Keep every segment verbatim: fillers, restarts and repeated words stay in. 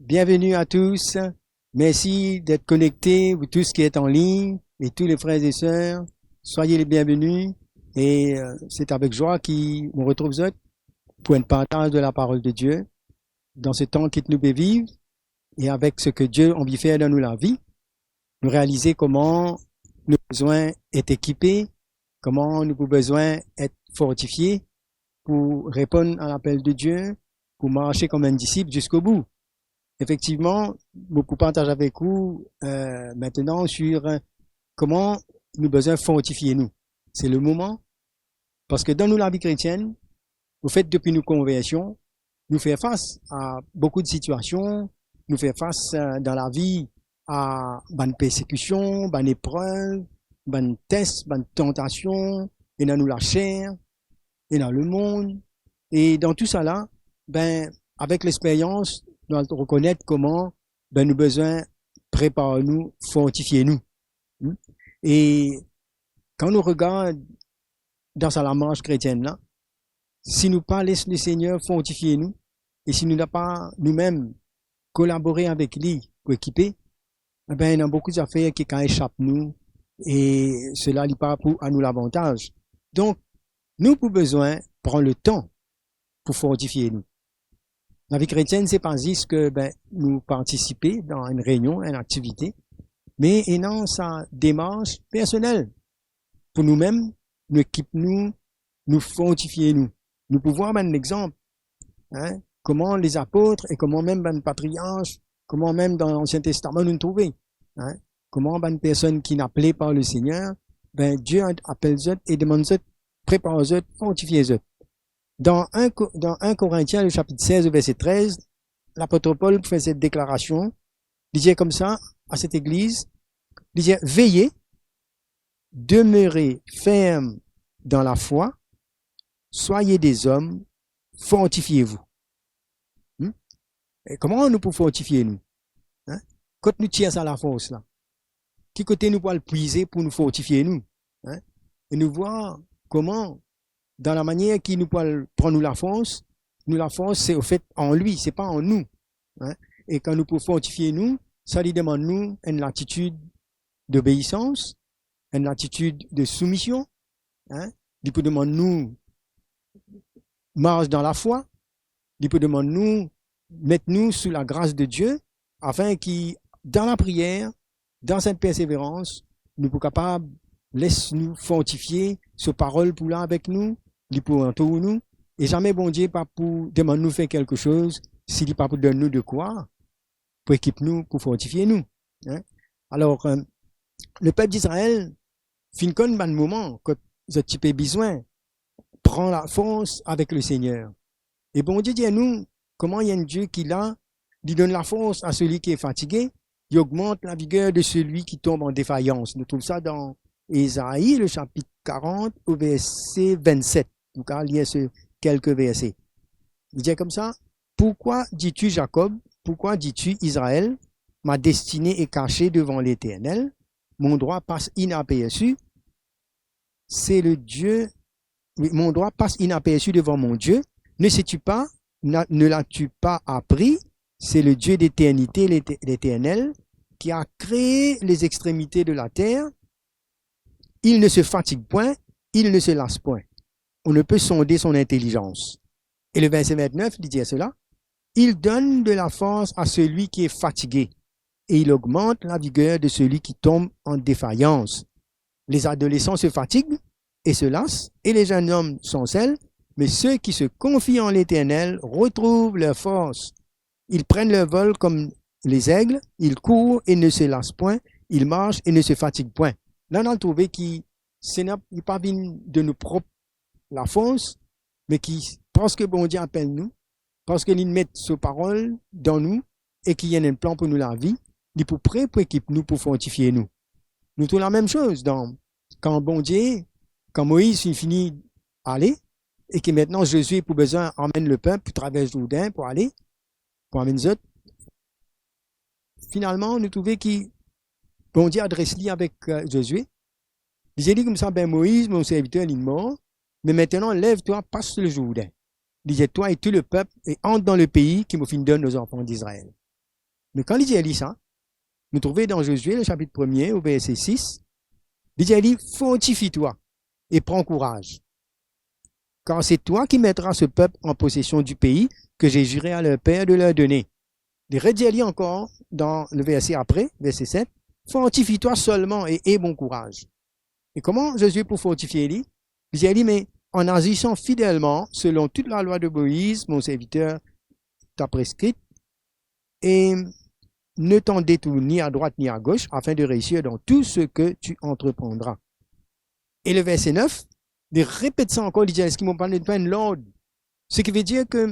Bienvenue à tous. Merci d'être connectés, vous tous qui êtes en ligne, et tous les frères et sœurs. Soyez les bienvenus. Et euh, c'est avec joie qu'on retrouve vous pour un partage de la parole de Dieu dans ce temps que nous vivons et avec ce que Dieu a envie de faire dans nos vies. Nous réaliser comment nous besoin être équipés, comment nous besoin être fortifiés pour répondre à l'appel de Dieu, pour marcher comme un disciple jusqu'au bout. Effectivement, mo pou partager avec vous euh, maintenant sur euh, comment nous besoin fortifier nous. C'est le moment, parce que dans nos vies chrétiennes, au fait, depuis nos conversions, nous faisons face à beaucoup de situations, nous faisons face euh, dans la vie à bann persécutions, bann épreuves, bann tests, bann tentations, et dans nos la chair, et dans le monde. Et dans tout ça là, ben, avec l'expérience, nous allons reconnaître comment ben, nous besoin préparer nous, fortifier nous. Hmm? Et quand nous regardons dans sa la marche chrétienne là, si nou pa les Lesegner fortifie nou, e si nou napa noumem kolabore avek li pou ekipe, e ben, ena boukou zafer ki kav esap nou, e sela li pa pou a nou lavantaz. Donk, nou pou bezwin pran letan pou fortifie nou. Lavi kretienn, se pa zis ke, ben, nou partisipe dan enn reynion, enn aktivite, me ena sa demars personel pou noumem, nou ekip nou, nou fortifie nou. Nou pou vwar bann lexanp, hein, kouma lezapot e kouma mem bann patriar, kouma mem dan Lansien Testaman nou trouve, hein, kouma bann personn ki apele par Lesegner, ben, Die apel zot e demann zot, prepar zot, fortifie zot. Dan enn Ko-, dan enn Korintien, le sapit sez, le verse trez, lapot Pol pou fer set deklarasion. Li dir koumsa a set legliz, li dir, "Veillez, demeurez fermes dans la foi, soyez des hommes, fortifiez-vous." Hmm? E kouma nou pou fortifie nou? Hein? Kot nou tir sa lafors la? Ki kote nou pou al pwize pou nou fortifie nou? Hein? E nou vwar kouma, dan lamanier ki nou pou al pran nou lafors, nou lafors se ofet an li, se pa an nou. Hein? E kan nou pou fortifie nou, sa li demann nou enn latitid dobeisans, enn latitid de soumision, hein? Li pou demann nou mars dan lafwa, li pou demann nou met nou sou lagras de Die, afin ki dan lapriyer, dan set perseverans, nou pou kapav les nou fortifie, so parol pou la avek nou, li pou antour nou, e zame Bondie pa pou demann nou fer kelke soz si li pa pou donn nou de kwa pou ekip nou, pou fortifie nou. Hein? Alor, euh, lepep Izrael finn konn bann moman kot zot ti pe bizin pran lafors avek Lesegner. E Bondie dir nou, kouma enn Die ki la, li donn lafors a seli ki fatige, li ogmant laviger de seli ki tom an defayans. Nou trouv sa dan Ezai, le sapit karant, o verse vennset. Nou kav lir se kelke verse. Li dir koumsa, "Pourquoi dis-tu, Jacob? Pourquoi dis-tu, Israël? Ma destinée est cachée devant l'Éternel, mon droit passe inaperçu. C'est le Dieu, oui, mon droit passe inaperçu devant mon Dieu. Ne sais-tu pas, n'a-, ne l'as-tu pas appris? C'est le Dieu d'éternité, l'Éter-, l'Éternel, qui a créé les extrémités de la terre. Il ne se fatigue point, il ne se lasse point. On ne peut sonder son intelligence." E le verse vennef, li dir sela, "Il donne de la force à celui qui est fatigué, et il augmente la vigueur de celui qui tombe en défaillance. Les adolescents se fatiguent et se lassent, et les jeunes hommes chancellent, mais ceux qui se confient en l'Éternel retrouvent leur force. Ils prennent leur vol comme les aigles, ils courent et ne se lassent point, ils marchent et ne se fatiguent point." La, nou trouve ki Segner, li pa vinn de nou prop lafors, me ki, parski Bondie apel nou, parski li met so parol dan nou, e ki li ena enn plan pou nou lavi, li pou pre pou ekip nou, pou fortifie nou. Nou trouv lamem soz dan, kan Bondie, kan Moiz finn fini ale, e ki aster Zozie pou bizin amenn lepep pou travers Zourdin, pou ale, pou amenn zot. Finalman, nou trouve ki Bondie adres li avek, euh, Zozie. Li dir li koumsa, "Ben, Moiz, mo serviter, linn mor, me aster, lev twa, pas le Zourdin." Li dir, "Twa e tou lepep, e ant dan lepei ki mo finn donn lezanfan Izrael." Me kan li dir li sa, nou trouve dan Zozwe, le sapit premie, o verse sis, li dir li, fortifie toi et prends courage, car c'est toi qui mettras ce peuple en possession du pays que j'ai juré à leur père de leur donner. Li redir li ankor dan le verse apre, verse set, fortifie toi seulement et aie bon courage. E kouma Zozwe pou fortifie li? Li dir li, mais en agissant fidèlement selon toute la loi de Moïse, mon serviteur, t'a prescrite, et ne t'en détourne ni à droite ni à gauche, afin de réussir dans tout ce que tu entreprendras. E le verse nef, li repet sa ankor, li dir, eski mo pa donn twa enn lord? Seki ve dir ke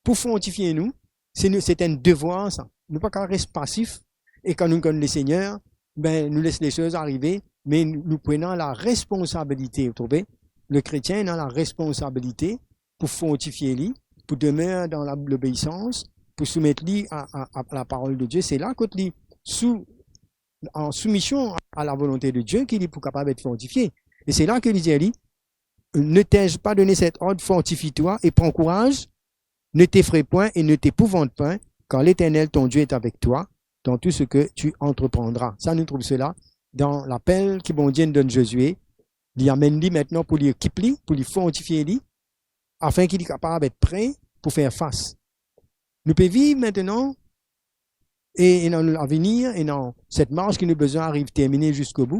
pou fortifie nou, se nou, se enn devwar sa. Nou pa kav res pasif, e kan nou konn Lesegner, ben, nou les lesoz arive, me nou, nou pou ena laresponsabilite, ou trouve? Le kretien ena laresponsabilite pou fortifie li, pou demer dan la, lobeisans, pou soumet li a, a, a laparol de Die. Se la kot li sou, an soumision a lavolonte de Die ki li pou kapav et fortifie. E se la ke li dir li, ne t'ai-je pas donné cet ordre, fortifie-toi et prends courage, ne t'effraie point et ne t'épouvante point, car l'Éternel ton Dieu est avec toi dans tout ce que tu entreprendras. Sa, nou trouv sela dan lapel ki Bondie donn Zozwe. Li amenn li aster pou li ekip li, pou li fortifie li, afin ki li kapav et pre pou fer fas. Nou pe viv aster, e, e dan nou lavenir, e dan set mars ki nou bizin ariv termine ziska bou,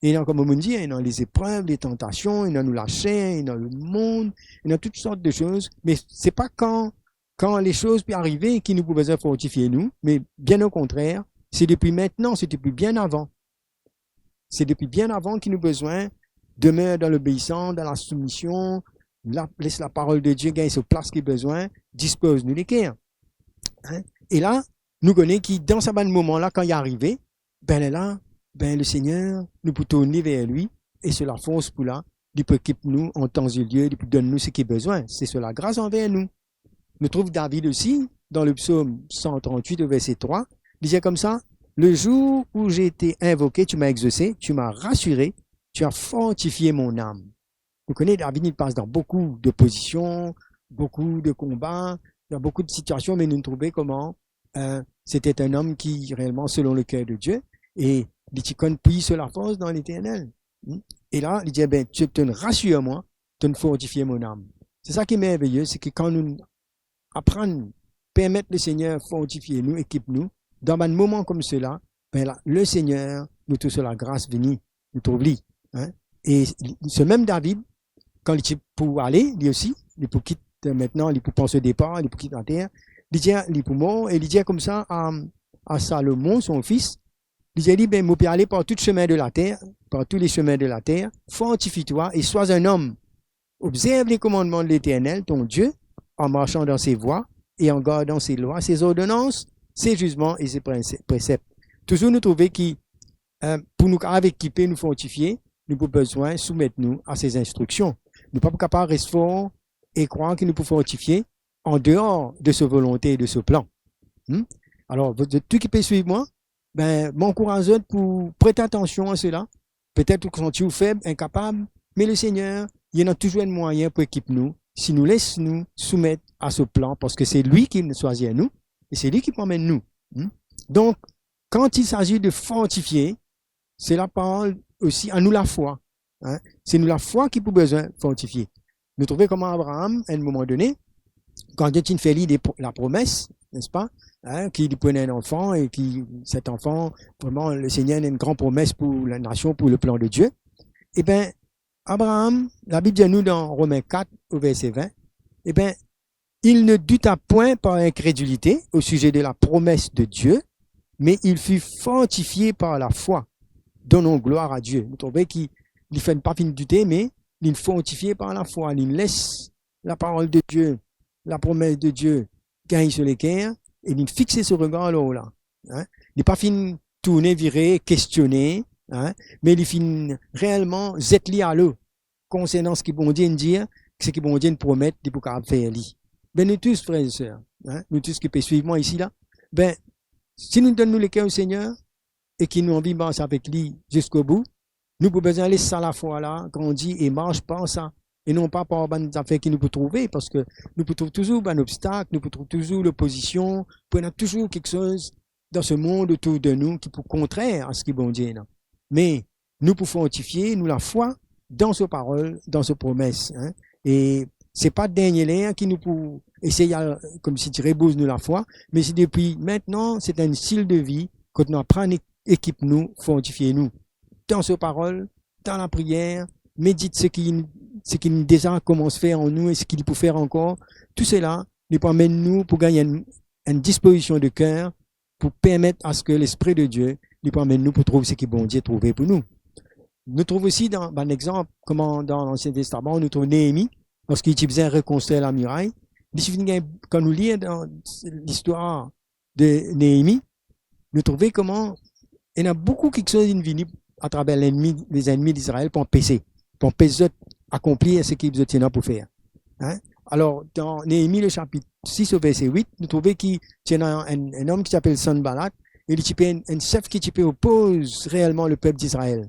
e dan, kouma mo dir, e dan lezeprev, letantasion, e dan nou laser, e dan lemond, e dan tou sort de soz. Me se pa kan, kan lesoz pe arive ki nou pou bizin fortifie nou, me bien okontrer, se depi aster, se depi bien avan. Se depi bien avan ki nou bizin demer dan lobeisans, dan lasoumision, la, les laparol de Die gagn so plas ki bizin, dispoz nou leker. Hein? E la, nou kone ki dan sa bann moman la, kan li arive, ben lerla, ben Lesegner, nou pou tourn li ver li, e so lafors pou la, li pou ekip nou an tan e lie, li pou donn nou seki bizin. Se so lagras anver nou. Nou trouv David osi, dan le psom san trant-wit, o verse trwa, li dir koumsa, le jour où j'ai été invoqué, tu m'as exaucé, tu m'as rassuré, tu as fortifié mon âme. Nou kone David, li pas dan boukou de pozision, boukou de konba, dan boukou de sitiasion, me nou trouve kouma, eh, se ti enn om ki reelman selon leker de Die, e li ti konn pwiz so lafors dan Leternel. Hmm? E la, li dir, ben, tu, to'nn rasir mwa, to'nn fortifie mo nam. Se sa ki merveye, se ki kan nou aprann permet Lesegner fortifie nou, ekip nou, dan bann moman koumsela, ben la, Lesegner, nou trouv so lagras vini, nou trouv li, hein? E se mem David, kan li ti pou ale, li osi, li pou kit, eh, aster, li pou pran so depar, li pou kit later, li dir, li pou mor, e li dir koumsa a, a Salomon, son fis, li dir li, ben, mo pe ale par tout semin de later, par tous les chemins de la terre, fortifie-toi et sois un homme. Observe les commandements de l'Éternel, ton Dieu, en marchant dans ses voies et en gardant ses lois, ses ordonnances, ses jugements et ses préceptes. Touzour nou trouve ki, eh, pou nou kapav ekipe, nou fortifie, nou pou bizin soumet nou a se zinstriksion. Nou pa pou kapav res for e krwar ki nou pou fortifie an deor de so volonte e de so plan. Hmm? Alor, zot, zot tou ki pe swiv mwa, ben, mo ankouraz zot pou pret atansion a sela. Petet ou santi ou feb, inkapab, me Lesegner, li ena touzour enn mwayin pou ekip nou, si nou les nou soumet a so plan, parski se li ki swazir nou, e se li ki pou amenn nou. Hmm? Donk, quand il s'agit de fortifier, se laparol osi a nou lafwa. Hein? Se nou lafwa ki pou bizin fortifie. Nou trouve kouma Abraam, a enn moman done, kan Die ti fer li de pro-, lapromes, nespa, hein, ki li pou ena enn zanfan, e ki set zanfan, vreman, Lesegner ena enn gran promes pou lanasion, pou leplan de Die. E ben, Abraam, Labib dir nou dan Romin kat, o verse vin, e ben, il ne douta point par incrédulité au sujet de la promesse de Dieu, mais il fut fortifié par la foi, donnant gloire à Dieu. Nou trouve ki li finn, pa finn doute, me li fortifie par lafwa, li les laparol de Die, lapromes de Die, gagn so leker, e li fixe so regar lor la. Hein? Li pa finn tourne vire, kestione, hein? Me li finn reelman zet li alo konsernan seki Bondie inn dir, seki Bondie inn promet li pou kapav fer li. Ben, nou tous, frer e ser, hein, nou tous ki pe swiv mwa isi la, ben, si nou donn nou leker o Lesegner e ki nou anvi mars avek li ziska bou, nou pou bizin les sa lafwa la grandi e mars par sa, e non pa par bann zafer ki nou pou trouve, parski nou pou trouv touzour bann obstak, nou pou trouv touzour lopozision, pou ena touzour kiksoz dan se mond otour de nou ki pou kontrer a seki Bondie ena. Me nou pou fortifie nou lafwa dan so parol, dan so promes, hein. E se pa dernie ler ki nou pou esey al, koumsi dir, rebouz nou lafwa, me se depi aster, se enn stil de vi kot nou aprann e-, ekip nou, fortifie nou dan so parol, dan lapriyer, medit seki, seki li deza koumans fer an nou e seki li pou fer ankor. Tou sela, li pou amenn nou pou gagn enn, enn dispozision de ker pou permet aske Lespri de Die, li pou amenn nou pou trouv seki Bondie trouve pou nou. Nou trouv osi dan bann exanp, kouma dan Lansien Testaman, nou trouv Neemi, lorski li ti bizin rekonstrir lamiray, li ti finn gagn, kan nou lir dan listwar de Neemi, nou trouve kouma ena boukou kiksoz inn vini atraver lennmi, lezennmi Izrael pou anpese, pou anpes zot akonplir seki zot ti ena pou fer. Hein? Alor, dan Neemi, le sapit sis, o verse wit, nou trouve ki ti ena enn, enn om ki ti apel Sanbalat, e li ti pe enn, enn sef ki ti pe opoz reelman lepep Izrael.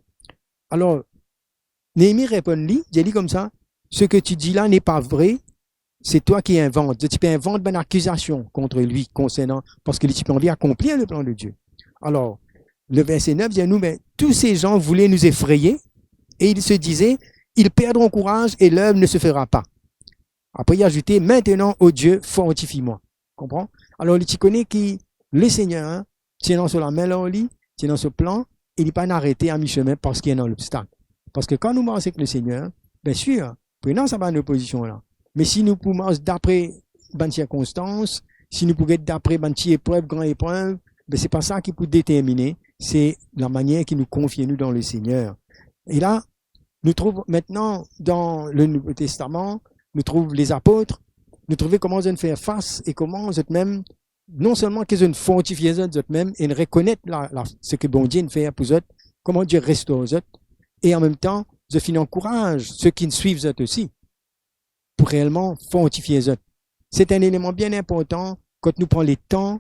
Alor, Neemi reponn li, dir li koumsa, "Ce que tu dis là n'est pas vrai, c'est toi qui inventes." Zot ti pe invant bann akizasion kont li konsernan, parski li ti pe anvi akonplir le plan de Dieu. Alor, le verse nef dir nou, "Mais tous ces gens voulaient nous effrayer et ils se disaient, 'Ils perdront courage et l'œuvre ne se fera pas.'" Apre, li azoute, "Maintenant, ô Dieu, fortifie-moi." Konpran? Alor, li ti kone ki Lesegner ti ena so lame lor li, ti ena so plan, e li pa'nn arete amiseme parski ena lobstak. Parski kan nou mars ek Lesegner, biensir, pou ena sa bann opozision la. Me si nou pou mars dapre bann sirkonstans, si nou pou get dapre bann ti eprev, gran eprev, be se pa sa ki pou determine, se lamanier ki nou konfie nou dan Lesegner. E la, nou trouv aster dan le Nouvo Testaman, nou trouv lezapot, nou trouve kouma zot inn fer fas e kouma zot mem, non selman ki zot inn fortifie zot, zot mem inn rekonet la, la, seki Bondie inn fer pou zot, kouma Bondie restor zot, e anmemtan, zot finn ankouraz seki inn swiv zot osi, pou reelman fortifie zot. Se enn eleman bien inportan, kot nou pran letan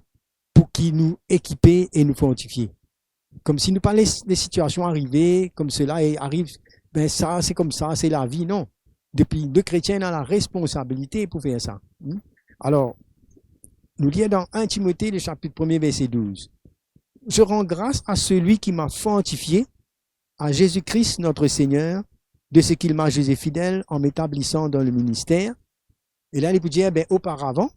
pou ki nou ekipe e nou fortifie. Koumsi nou pa les, les sitiasion arive koumsela e ariv, be sa, se koumsa, se lavi, non. Depi nou kretien, nou ena laresponsabilite pou fer sa. Hmm? Alor, nou lir dan enn Timote, le sapit premie, verse douz. "Je rends grâce à celui qui m'a fortifié, à Jésus-Christ notre Seigneur, de ce qu'il m'a jugé fidèle en m'établissant dans le ministère." E la, li pou dir, be, oparavan,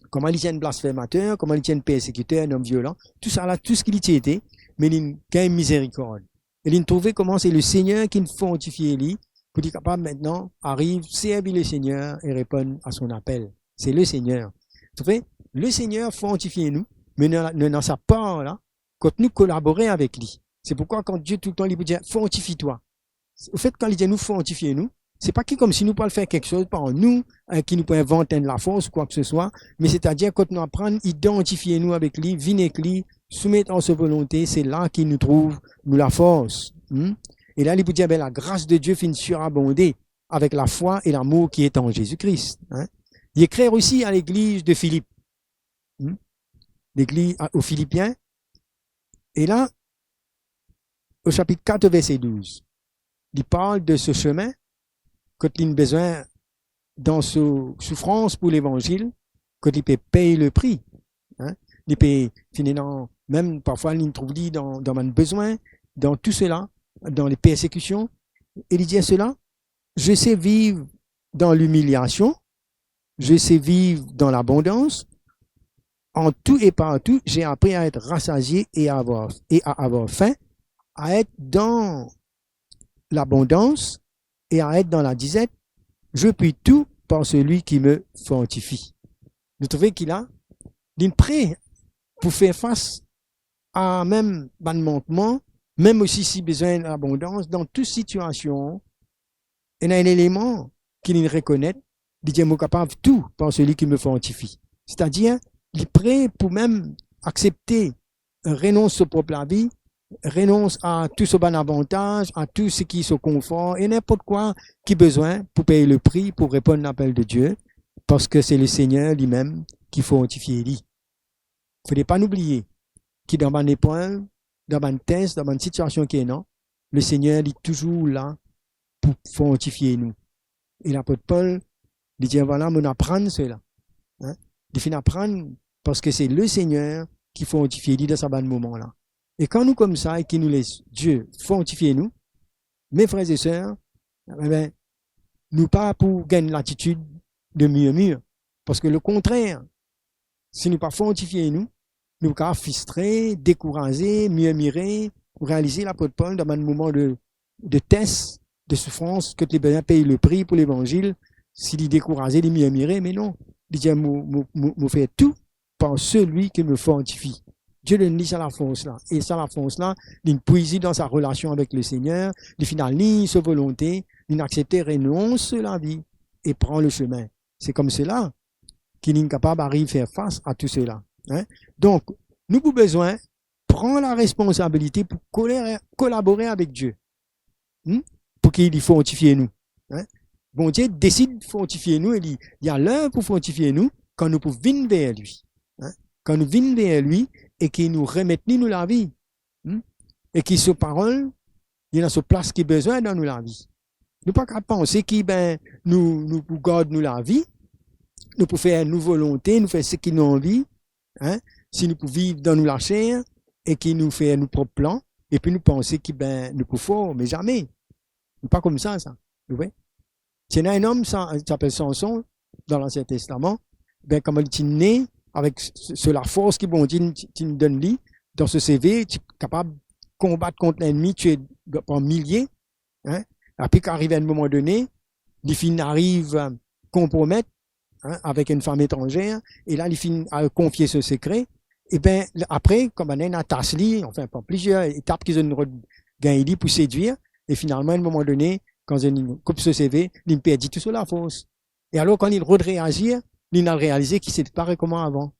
kouma li ti enn blasfemater, kouma li ti enn persekiter, enn om violan, tousala, tou seki li ti ete, me li gagn mizerikord. E li trouve kouma se Lesegner ki fortifie li, pou li kapav aster ariv servi Lesegner e reponn a son apel. Se Lesegner. Sa fer, Lesegner fortifie nou, me nou, nou ena sa par la, kot nou kolabore avek li. Se poukwa kan Die toultan li pou dir, "Fortifie-toi." Anfet, kan li dir nou fortifie nou, se pa ki koumsi nou pou al fer kiksoz par nou, eh, ki nou pou invant enn lafors ou kwa ki se swa, me setadir kot nou aprann idantifie nou avek li, vinn ek li, soumet ar so volonte, se la ki nou trouv nou lafors. Hmm? E la, li pou dir, be, "La grâce de Dieu finn surabonde avec la foi et l'amour qui est en Jésus-Christ." Hein? Li ekrir osi a legliz de Filip. Hmm? Legliz a, o Filipien. E la, o sapit kat, verse douz, li parl de so semin, kot li bizin, dan so soufrans pou levanzil, kot li pe pey le pri. Hein? Li pe fini dan, mem parfwa li trouv li dan, dan bann bezwin, dan tou sela, dan le persekision. E li dir sela, "Je sais vivre dans l'humiliation, je sais vivre dans l'abondance. En tout et partout, j'ai appris à être rassasié et à avoir, et à avoir faim, à être dans l'abondance et à être dans la disette. Je puis tout par celui qui me fortifie." Nou trouve ki la, li pre pou fer fas a mem bann mankman, mem osi si bizin labondans, dan tou sitiasion, ena enn eleman ki li rekonet, li dir, "Mo kapav tou par celui qui me fortifie." Setadir, li pre pou mem aksepte, renons so prop lavi, renons a tou so bann avantaz, a tou seki so konfor, e ninport kwa ki bizin pou pey le pri pou reponn lapel de Die, parski se Lesegner limem ki fortifie li. Fode pa nou bliye ki dan bann eprev, dan bann tes, dan bann sitiasion ki ena, Lesegner, li touzour la pou fortifie nou. E lapot Pol, li dir, "Vwala, mo'nn aprann sela." Hein? Li finn aprann, parski se Lesegner ki fortifie li dan sa bann moman la. E kan nou koumsa e ki nou les Die fortifie nou, me frer e ser, e ben, nou pa pou gagn latitid de mirmir. Parski lekontrer, si nou pa fortifie nou, nou kapav fristre, dekouraze, mirmire. Ou realize lapot Pol dan bann moman de, de tes, de soufrans, kot li bizin pey lepri pou levanzil, si li dekouraze, li mirmire, me non. Li dir, mo, mo, mo, mo fer tou par selwi ki mo fortifie. Die donn li sa lafors la. E sa lafors la, li pwiz dan sa relasion avek Lesegner, li finn align so volonte, li aksepte renons so lavi e pran le semin. Se koumsala ki li kapav ariv fer fas a tou sela. Hein? Donk, nou pou bizin pran laresponsabilite pou kolere-, kolabore avek Die. Hmm? Pou ki li fortifie nou. Hein? Bondie desid fortifie nou e li, li a ler pou fortifie nou kan nou pou vinn ver li. Hein? Kan nou vinn ver li e ki nou remet li nou lavi. Hmm? E ki so parol, li ena so plas ki bizin dan nou lavi. Nou pa kapav panse ki, ben, nou, nou pou gard nou lavi, nou pou fer nou volonte, nou fer seki nou anvi, hein? Si nou pou viv dan nou laser e ki nou fer nou prop plan, epi nou panse ki, ben, nou pou for, me zame. Nou pa koumsa, sa. Ou ve? Ti ena enn om, sa, ti apel Samson, dan Lansien Testaman, ben, kouma li ti ne avek s-, s-, so lafors ki Bondie ti, ti donn li, dan so seve, ti kapav konbat kont lennmi, tie par milie, hein? Apre, kan ariv enn moman done, li finn ariv, euh, konpromet, hein, avek enn fam etranzer, e la, li finn al konfie so sekre. E ben, apre, kouma bann inn atas li, anfin, par plizier etap ki zot inn rod gagn li pou sedwir, e finalman, enn moman done, kan zot inn koup so seve, li perdi tou so lafors. E alor, kan li rod reazir, li al realize ki se pa parey kouma avan.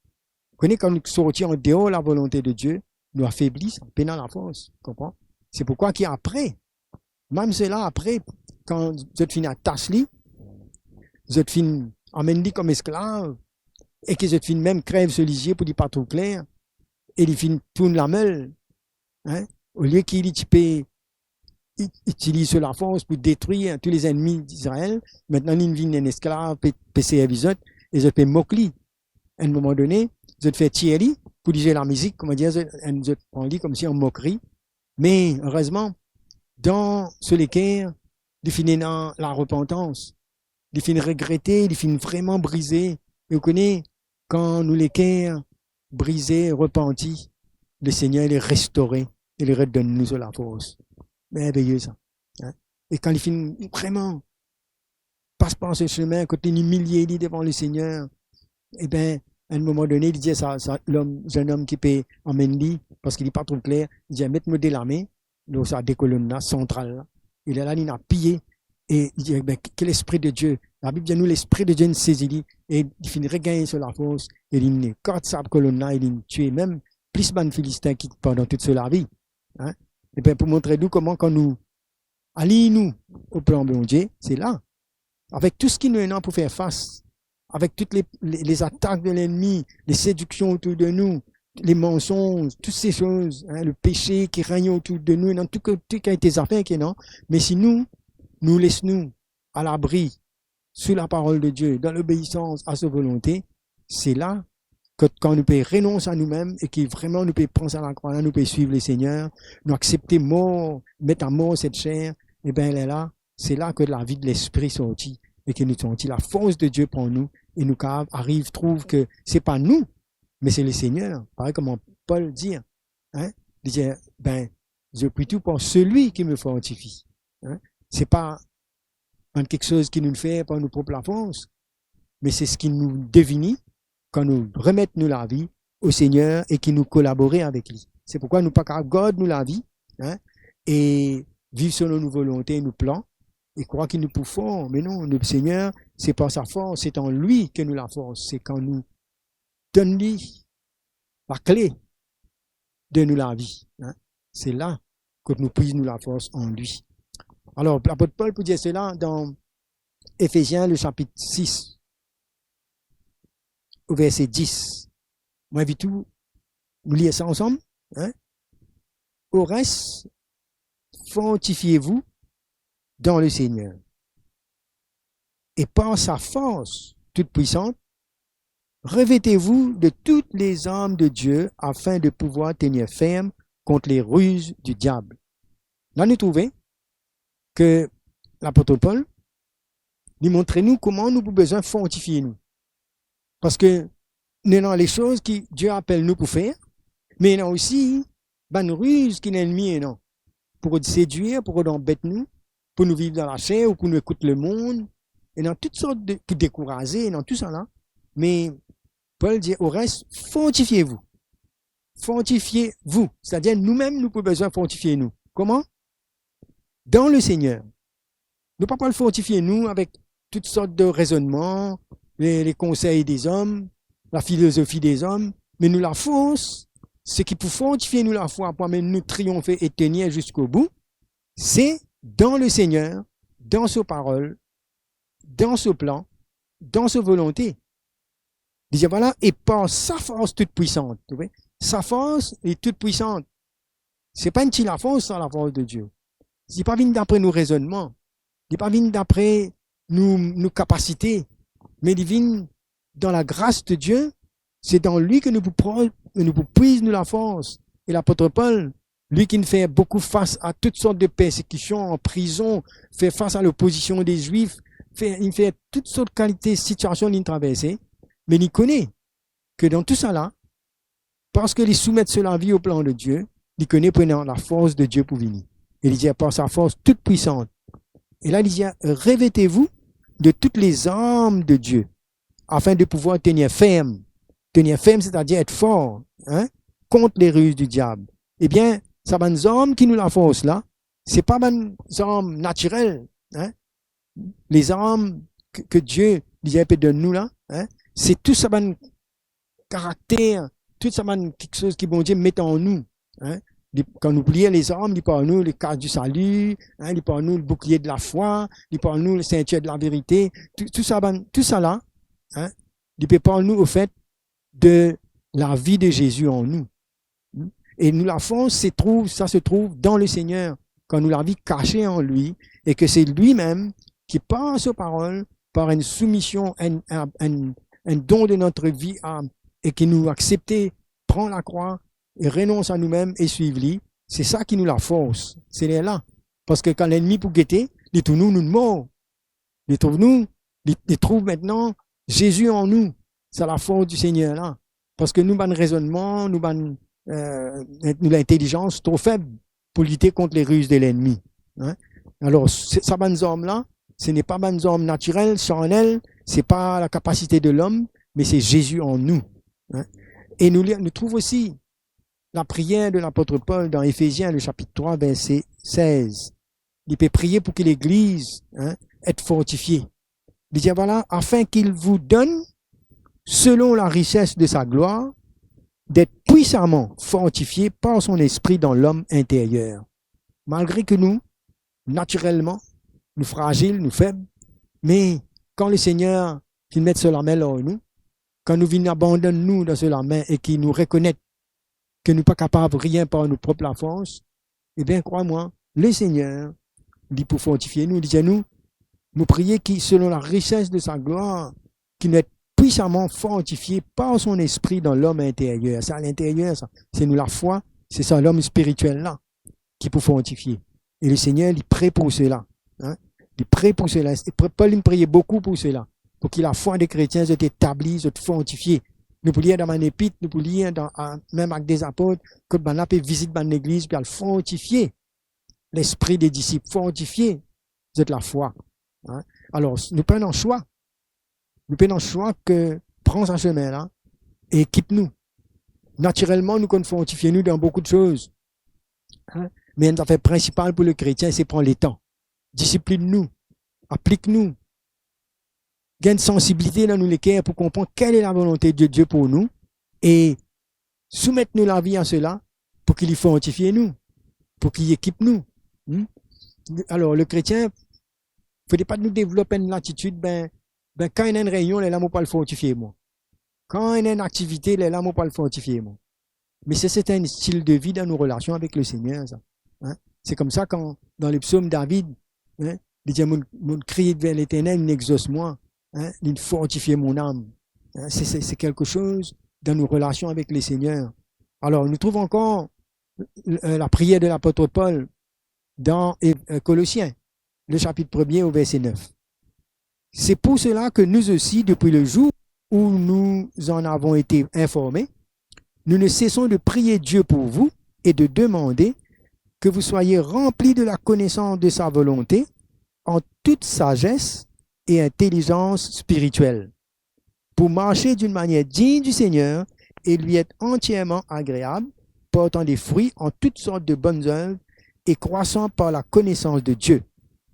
Kone, kan nou sorti andeor lavolonte de Die, nou afebli, sa, pena lafors, konpran? Se poukwa ki apre, mem sela apre, kan zot finn atas li, zot finn amenn li kom esklav, e ki zot finn mem krev so lizie pou li pa trouv kler, e li finn tourn lamel, hein? Olie ki li ti pe i-, itiliz so lafors pou detrir tou lezennmi Izrael, aster li vinn enn esklav, pe, pe servi zot, e zot pe mok li. Enn moman done, zot fer tir li pou li zwe lamizik, kouma dir, zot, enn, zot pran li koumsi an mokri. Me erezman, dan so leker, li finn ena larepantans. Li finn regrete, li finn vreman brize. E ou kone, kan nou leker brize, repanti, Lesegner, li restore, e li redonn nou so lafors. Merveye, sa. Hein? E kan li finn vreman pas par so semin, kot li imilie li devan Lesegner, e ben, enn moman done, li dir sa, sa, lom, zennom ki pe amenn li, parski li pa trouv kler, li dir, "Met mo de lame lor sa de kolonn la, santral la." E lerla, li inn apiye, e li dir, "Ben, ke Lespri de Die." Labib dir nou, Lespri de Die inn sezi li, e li finn regagn so lafors, e li inn ekart sa kolonn la, e li inn tir mem plis bann Filistin ki pandan tou so lavi. Hein? E ben, pou montre nou kouma kan nou align nou o plan Bondie, se la. Avek tou seki nou ena pou fer fas, avek tou le, le, lezatak de lennmi, lesediksion otour de nou, lemansonz, tou se soz, hein, lepese ki regn otour de nou, ena tou kalite zafer ki ena, me si nou, nou les nou alabri sou laparol de Die, dan lobeisans a so volonte, se la kot kan nou pe renons a noumem e ki vreman nou pe pran sa lakrwa la, nou pe swiv Lesegner, nou aksepte mor, met amor set ser, e ben lerla, se la ki lavi de Lespri sorti e ki nou santi lafors de Die pran nou e nou kapav ariv trouv ki se pa nou, me se Lesegner. Parey kouma Pol dir, hein, li dir, ben, "Je puis tout par celui qui me fortifie." Hein? Se pa bann kiksoz ki nou fer par nou prop lafors, me se seki nou devini kan nou remet nou lavi o Segner e ki nou kolabore avek li. Se poukwa nou pa kapav gard nou lavi, hein, e viv selon nou volonte, nou plan, e krwar ki nou pou for. Me non, nou Segner, se pa sa fors, se an li ki nou lafors. Se kan nou donn li lakle de nou lavi, hein. Se la kot nou pwiz nou lafors an li. Alor, lapot Pol pou dir sela dan Efezien, le sapit sis, o verse dis. Mo invit ou, nou lir sa ansam, hein? Au reste, fortifiez-vous dans le Seigneur. Et par sa force toute puissante, revêtez-vous de toutes les armes de Dieu afin de pouvoir tenir ferme contre les ruses du diable. La nou trouve ke lapot Pol, li montre nou kouma nou pou bizin fortifie nou. Parski nou ena lesoz ki Dieu apel nou pou fer, me ena osi bann riz ki lennmi ena pou rod sedwir, pou rod anbet nou, pou nou viv dan laser ou pou nou ekout lemond, ena tou sort de, pou dekouraze, ena tou sala. Me Pol dir, orestes, fortifiez-vous. Fortifiez-vous, setadir nou mem nou pou bizin fortifie nou. Kouma? Dans le Seigneur. Nou pa pou al fortifie nou avek tou sort de rezonnman, le, le konsey dezom, la filozofi dezom, me nou lafors, seki pou fortifie nou lafwa, pou amenn nou triyonfe e tenir ziska bou, se dan le Seigneur, dan so parol, dan so plan, dan so volonte. Li dir, vwala, e par sa fors toutpwisant, ou trouve? Sa fors li toutpwisant. Se pa enn ti lafors, sa, lafors de Dieu. Li pa vinn dapre nou rezonnman, li pa vinn dapre nou, nou kapasite, me li vinn dan lagras de Dieu. Se dan li ke nou pou pran, nou pou pwiz nou lafors. E lapot Pol, li ki finn fer boukou fas a tou sort de persekision, an prizon, fer fas a lopozision de Zwif, fer, li finn fer tou sort kalite sitiasion li traverse, me li kone ke dan tou sala, parski li soumet so lavi o plan de Dieu, li kone pou ena lafors de Dieu pou vini. E li dir, par sa fors toutpwisant. E la, li dir, revêtez-vous de toutes les armes de Dieu, afin de pouvoir tenir ferme. Tenir ferme, c'est-à-dire être fort, hein, contre les ruses du diable. Ebien, sa bann zarm ki nou lafors la, se pa bann zarm natirel, hein. Les armes que, que Dieu, li dir, pe donn nou la, hein, se tou sa bann karakter, tou sa bann kiksoz ki Bondie met an nou, hein. Li, kan nou lir les armes, li parl nou le casque du salut, hein, li parl nou le bouclier de la foi, li parl nou le ceinture de la vérité, tou, tou sa bann, tou sala, hein, li pe parl nou, au fait, de lavi de Zezi an nou. E nou lafors se trouv, sa se trouv dan le Seigneur, kan nou lavi kase an li, e ke se limem ki par so parol, par enn soumision, enn, enn, enn, enn don de notre vie a, e ki nou aksepte pran lakrwa e renons a noumem e swiv li, se sa ki nou lafors, se lerla. Parski kan lennmi pou gete, li trouv nou, nou mor. Li trouv nou, li, li trouv mintnan Zezi an nou, sa lafors du Seigneur la. Parski nou bann rezonnman, nou bann, euh, nou lintelizans tro feb pou lite kont le riz de lennmi. Hein? Alor, se, sa bann zarm la, se n'est pas bann zarm natirel, charnel, se pa la kapasite de lom, me se Zezi an nou. Hein? E nou lir, nou trouv osi lapriyer de lapot Pol dan Efezien, le sapit trwa, verse sez. Li pe priye pou ki legliz, hein, et fortifie. Li dir, vwala, afin qu'il vous donne, selon la richesse de sa gloire, d'être puissamment fortifiés par son Esprit dans l'homme intérieur. Malgre ke nou, natirelman, nou frazil, nou feb, me kan le Seigneur finn met so lame lor nou, kan nou vinn abandonn nou dan so lame e ki nou rekonet ke nou pa kapav rien par nou prop lafors, ebien, krwar mwa, le Seigneur, li pou fortifie nou. Li dir nou, mo priye ki, selon la richesse de sa gloire, ki nou et puissamment fortifiés par son Esprit dans l'homme intérieur. Sa linteryer, sa. Se nou lafwa, se sa lom spiritiel la ki pou fortifie. E le Seigneur, li pre pou sela. Hein? Li pre pou sela. E pre, Pol, li priye boukou pou sela. Pou ki lafwa de kretien zot etabli, zot fortifie. Nou pou lir dan bann epit, nou pou lir dan, a, mem Actes des Apôtres, kot bannla pe vizit bann legliz, pe al fortifie lespri de disip, fortifie zot lafwa. Hein? Alor, nou pena swa. Nou pena swa ke pran sa semin la e ekip nou. Natirelman, nou konn fortifie nou dan boukou de soz. Hein? Me enn zafer prinsipal pou le kretien, se pran letan. Disiplinn nou, aplik nou, gagn sansibilite dan nou leker pou konpran quelle est la volonté de Dieu pour nous e soumet nou lavi a sela pou ki li fortifie nou, pou ki li ekip nou. Hmm? Alor, le kretien, fode pa nou devlop enn latitid, ben, ben, kan ena enn reynion, lerla mo pou al fortifie mwa. Kan ena enn aktivite, lerla mo pou al fortifie mwa. Me se, se enn stil de vi dan nou relasion avek le Seigneur, sa. Hein? Se koumsa kan, dan le psom, David, hein, li dir, mo, mo kriye ver Leternel, li exos mwa, hein, li fortifie mo nam. Hein, c'est, c'est, c'est quelque chose dans nos relations avec le Seigneur. Alors, nous trouvons encore, euh, la prière de l'apôtre Paul dans, euh, Colossiens, le chapitre premier au verset neuf. C'est pour cela que nous aussi, depuis le jour où nous en avons été informés, nous ne cessons de prier Dieu pour vous et de demander que vous soyez remplis de la connaissance de sa volonté en toute sagesse et intelligence spirituelle, pour marcher d'une manière digne du Seigneur et lui être entièrement agréable, portant des fruits en toutes sortes de bonnes œuvres et croissant par la connaissance de Dieu.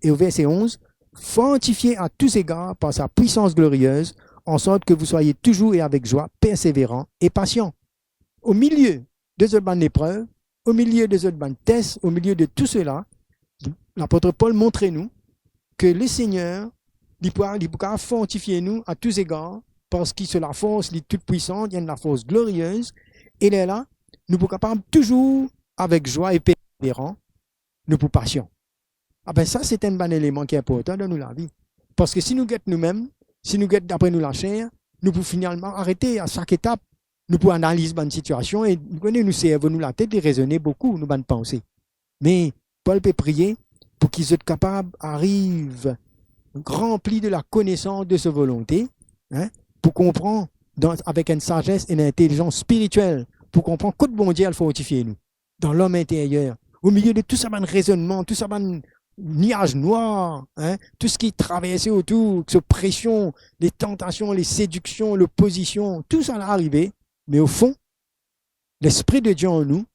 Et au verset onze, fortifiés à tous égards par sa puissance glorieuse, en sorte que vous soyez toujours et avec joie persévérants et patients. Au milieu de zot bann leprev, au milieu de zot bann tes, au milieu de tout cela, lapot Pol montre nou ke Lesegner, li pou, li pou kapav fortifie nou a tou zegar, parski so lafors li toutpwisan, li enn lafors gloriez, e lerla, nou pou kapav touzour avek zwa e perseveran, nou pou pasian. Ah ben sa, se enn bann eleman ki inportan dan nou lavi. Parski si nou get noumem, si nou get dapre nou laser, nou pou finalman arete a sak etap. Nou pou analiz bann sitiasion e nou kone nou servo, nou latet, li rezone boukou, nou bann panse. Me Pol pe priye pou ki zot kapav ariv ranpli de la konesans de so volonte, hein, pou konpran dan, avek enn sazes e enn intelizans spiritiel, pou konpran kot Bondie al fortifie nou, dan lom interyer, omilie de tou sa bann rezonnman, tou sa bann niaz nwar, hein, tou seki traverse otour, so presion, le tantasion, le sediksion, lopozision, tou sa la arive, me o fon, Lespri de Die an nou,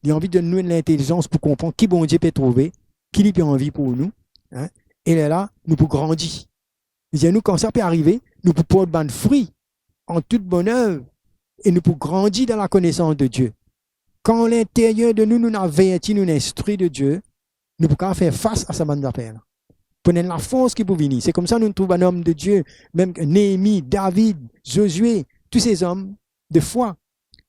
li anvi donn nou enn lintelizans pou konpran ki Bondie pe trouve, ki li pe anvi pou nou, hein, e lerla, nou pou grandi. Li dir nou, kan sa pe arive, nou pou port bann fri an tou boner e nou pou grandi dan lakonesans de Die. Kan linteryer de nou, nou ena verti, nou ena Lespri de Die, nou pou kapav fer fas a sa bann zafer la. Pou ena enn lafors ki pou vini. Se koumsa nou trouv bann om de Die, mem Neemi, David, Zozie, tou se zom de fwa,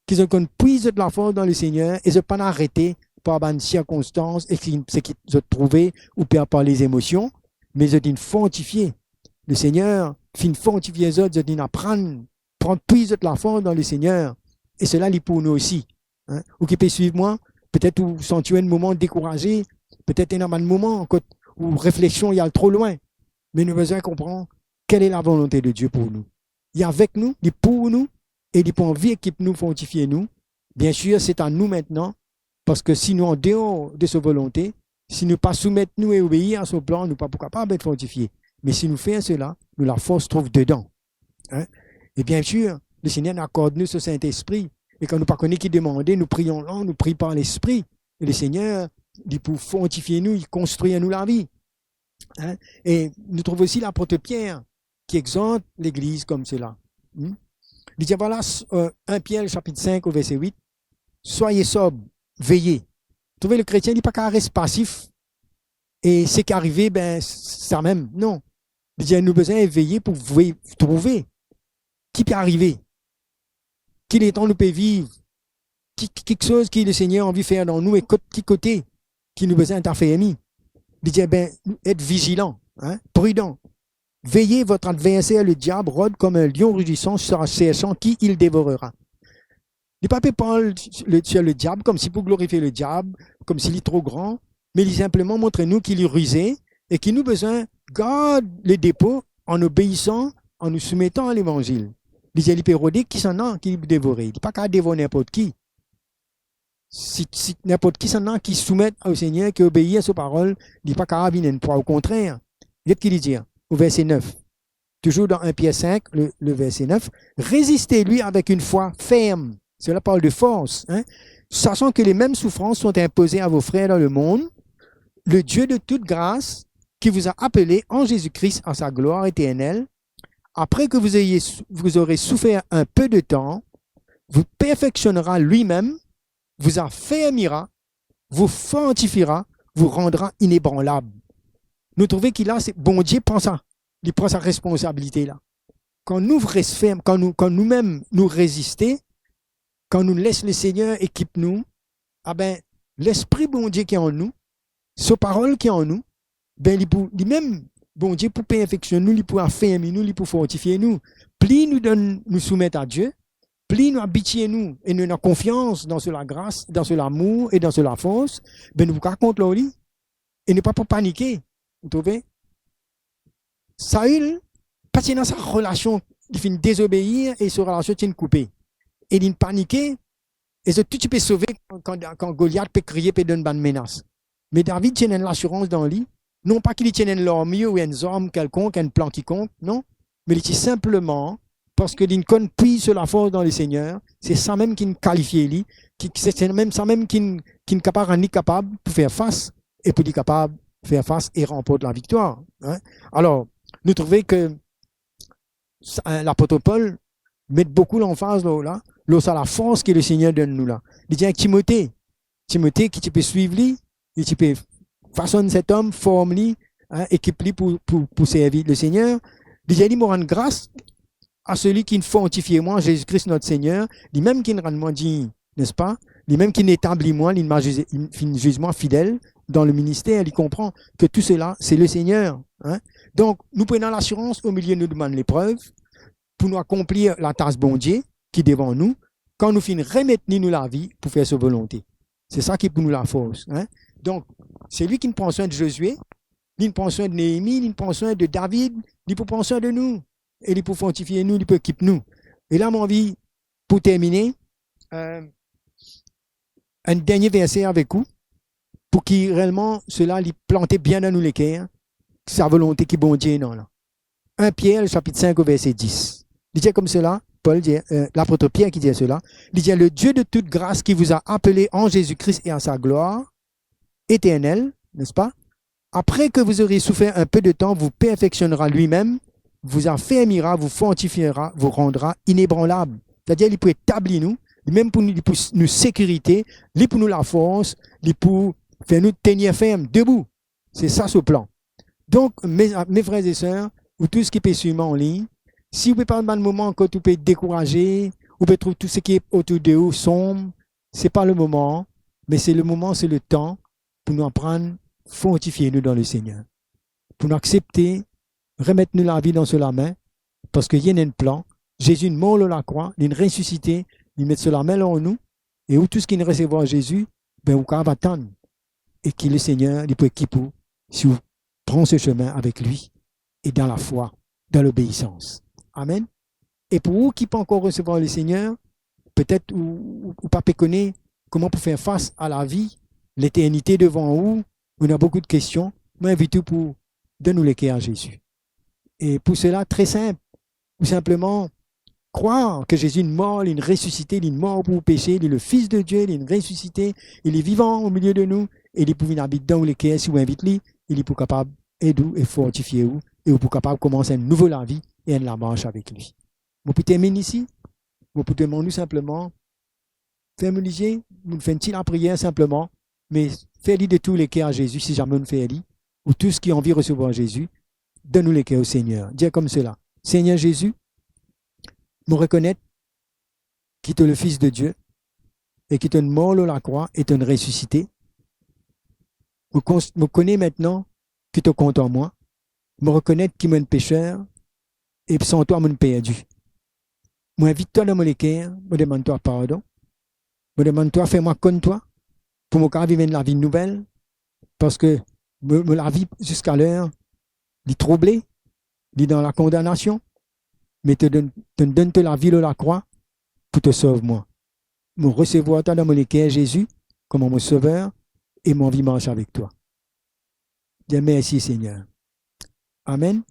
ki zot konn pwiz zot lafors dan Lesegner e zot pa'nn arete par bann sirkonstans e ki, seki zot trouve ou par, par lezemosion, me zot inn fortifie. Lesegner finn fortifie zot, zot inn aprann pran pwi zot lafors dan Lesegner. E sela li pou nou osi. Hein? Ou ki pe swiv mwa, petet ou santi ou enn moman dekouraze, petet ena bann moman kot ou refleksion li al tro lwin. Me nou bizin konpran kelle lavolonte de Die pou nou. Li avek nou, li pou nou, e li pou anvi ekip nou, fortifie nou. Biensir, se a nou aster, parski si nou andeor de so volonte, si nou pa soumet nou e obeir a so plan, nou pa pou kapav et fortifie. Me si nou fer sela, nou lafors trouv dedan. Hein? E biensir, Lesegner inn akord nou so Sintespri. E kan nou pa kone ki demande, nou priye an lang, nou priye par Lespri. E Lesegner, li pou fortifie nou, li konstrir nou lavi. Hein? E nou trouv osi lapot Pier ki exort legliz koumsela. Hmm? Li dir, vwala, s-, euh, enn Pier, sapit sink, o verse wit, soyez sobre, veillez. Trouve, lekretien, li pa kapav res pasif, e seki arive, ben, s-, samem. Non. Li dir, nou bizin veye pou ve-, trouve ki pe arive, ki letan nou pe viv, ki, ki, kiksoz ki Lesegner anvi fer dan nou e kot, ki kote ki nou bizin et afermi. Li dir, ben, et vizilan, hein, pridan. Veillez, votre adversaire, le diable, rôde comme un lion rugissant, cherchant qui il dévorera. Li pa pe parl le, sur le diab koumsi pou glorifie le diab, koumsi li tro gran, me li sinpleman montre nou ki li rize e ki nou bizin gard le depo an obeisan, an nou soumetan a Levanzil. Li dir li pe rode kisannla ki li pou devore. Li pa kapav devor ninport ki. Si, si ninport kisannla ki soumet o Segner, ki obeir a so parol, li pa kapav vinn enn prwa, okontrer. Get ki li dir, o verse nef. Toujours dans enn Pier sink, le, le verset neuf, résistez-lui avec une foi ferme. Cela parle de force, hein. Sachant que les mêmes souffrances sont imposées à vos frères dans le monde, le Dieu de toute grâce, qui vous a appelés en Jésus-Christ à sa gloire éternelle, après que vous ayez, vous aurez souffert un peu de temps, vous perfectionnera lui-même, vous affermira, vous fortifiera, vous rendra inébranlables. Nou trouve ki la, se Bondie pran sa, li pran sa responsabilite la. Kan nou res ferm, kan nou, kan noumem nou reziste, kan nou les Lesegner ekip nou, ah ben, Lespri Bondie ki an nou, so parol ki an nou, ben, li pou, limem, Bondie pou perfeksionn nou, li pou afermi nou, li pou fortifie nou. pli nou donn, nou soumet a Die, pli nou abitie nou e nou ena konfians dan so lagras, dan so lamour e dan so lafors, be nou pou kav kont lor li. E nou pa pou panike, vous trouvez? Saül pa ti ena sa relasion, li finn dezobeir e so relasion ti finn koupe. E linn panike, e zot tou ti pe sove kan, kan, kan Goliat pe kriye, pe donn bann menas. Me David ti ena enn lasirans dan li, non pa ki li ti ena enn larmir ou enn zarm kelkonk, enn plan kikonk, non, me li ti sinpleman, parski linn konn pwiz so lafors dan Lesegner, se samem ki'nn kalifie li, ki, se, se mem samem ki'nn, ki'nn kapav rann li kapav pou fer fas, e pou li kapav fer fas e ranport laviktwar, hein. Alor, nou trouve ke sa, lapot Pol met boukou lanfaz lor la, lor sa lafors ki Lesegner donn nou la. Li dir ek Timote, Timote ki ti pe swiv li, li ti pe fasonn set om, form li, hein, ekip li pou, pou, pou servi Lesegner. Li dir li, mo rann gras a seli ki'nn fortifie mwa, Zezi Kris not Segner, limem ki'nn rann mwa dign, nespa? Limem ki'nn etabli mwa, li'nn ma-, li'nn finn ziz mwa fidel dan le minister. Li konpran ke tou sela, se Lesegner, hein. Donk, nou pou ena lasirans omilie nou bann leprev, pou nou akonplir latas Bondie ki devan nou, kan nou finn remet li nou lavi pou fer so volonte. Se sa ki pou nou lafors, hein. Donk, se li ki'nn pran swin de Zozie, li'nn pran swin de Neemi, li'nn pran swin de David, li pou pran swin de nou, e li pou fortifie nou, li pou ekip nou. E la, mo anvi, pou termine, euh, enn dernie verse avek ou, pou ki realman sela li plante bien dan nou leker, sa volonte ki Bondie ena la. Enn Pier, sapit sink, o verse dis. Li dir koumsela, Pol dir, euh, lapot Pier ki dir sela, li dir, "Le Dieu de toute grâce qui vous a appelés en Jésus-Christ et à sa gloire éternelle", n'est-ce pas? "Après que vous aurez souffert un peu de temps, vous perfectionnera lui-même, vous affermira, vous fortifiera, vous rendra inébranlables." Setadir, li pou etabli nou, limem pou nou, li pou s-, nou sekirite, li pou nou lafors, li pou fer nou tenir ferm, debout. Se sa so plan. Donk, mes, mes frères et sœurs, ou tous ki pe swiv mwa an lign, si ou pe pas bann moman kot ou pe dekouraze, ou pe trouv tou seki otour de ou sonb, se pa le moman, me se le moman, se le tan pou nou aprann fortifie nou dan Lesegner. Pou nou aksepte remet nou lavi dan so lame, parski li ena enn plan. Zezi inn mor lor lakrwa, li'nn resisite, li met so lame lor nou, e ou tou ki'nn resevwar Zezi, be ou kapav atann, e ki Lesegner, li pou ekip ou, si ou pran se semin avek li, e dan lafwa, dan lobeisans. Amen. E pou ou ki pankor resevwar Lesegner, petet ou, ou, ou pa pe kone kouma pou fer fas a lavi, leternite devan ou, ou ena boukou de kestion, mo invit ou pou donn ou leker a Zezi. E pou sela, tre sinp, ou sinpleman krwar ke Zezi inn mor, li'nn resisite, li'nn mor pou ou pese, li le Fils de Dieu, li'nn resisite, e li vivan omilie de nou, e li pou vinn abit dan ou leker si ou invit li, e li pou kapav ed ou e fortifie ou, e ou pou kapav koumans enn nouvo lavi e enn lamars avek li. Mo pou terminn isi, mo pou demann ou sinpleman, ferm ou lizie, nou fer enn ti lapriyer sinpleman, me fer li de tou leker a Zezi, si zame ou'nn fer li, ou tou ki anvi resevwar Zezi, donn ou leker o Segner. Dir koumsela, Segner Zezi, mo rekonet ki to le Fils de Dieu, e ki to'nn mor lor lakrwa e to'nn resisite. Mo kons-, mo kone aster ki to kontan mwa. Mo rekonet ki mo enn peser, e san twa mo'nn perdi. Mo invit twa dan mo leker, mo demann twa pardon. Mo demann twa fer mwa konn twa, pou mo kapav viv enn lavi nouvel, parski mo, mo lavi ziska ler, li trouble, li dan lakondanasion, me to donn, to donn to lavi lor lakrwa pou to sov mwa. Mo resevwar twa dan mo leker, Zezi, kouma mo Sover, e mo anvi mars avek twa. Dir mersi, Segner. Amen.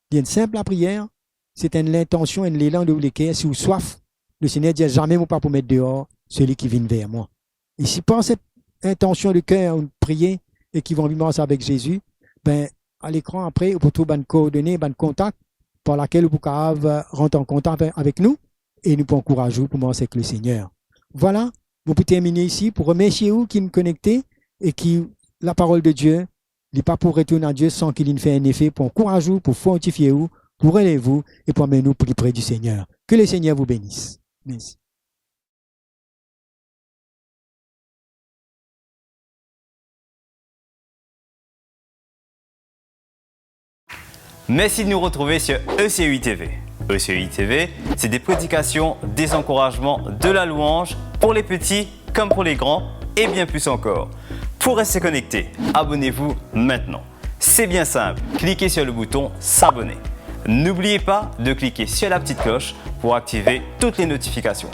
Li enn sinp lapriyer, se enn lintansion, enn lelan dan ou leker, si ou swaf, Lesegner dir, zame mo pa pou met deor seli ki vinn ver mwa. E si par set intansion de ker ou priye e ki ou anvi mars avek Zezi, be, a lekran apre, ou pou trouv bann koordone, bann kontak par lakel ou pou kapav, eh, rant an kontak avek, avek nou, e nou pou ankouraz ou pou mars avek Lesegner. Vwala, mo pou termine isi pou remersie ou ki'nn konekte e ki laparol de Die, li pa pou retourn a Die san ki li'nn fer enn efe pou ankouraz ou, pou fortifie ou, pou relev ou e pou amenn ou pli pre di Segner. Que le Seigneur vous bénisse. Mersi. Merci de nous retrouver sur E C U T V. E C I T V, c'est des prédications, des encouragements, de la louange pour les petits comme pour les grands et bien plus encore. Pour rester connecté, abonnez-vous maintenant. C'est bien simple, cliquez sur le bouton s'abonner. N'oubliez pas de cliquer sur la petite cloche pour activer toutes les notifications.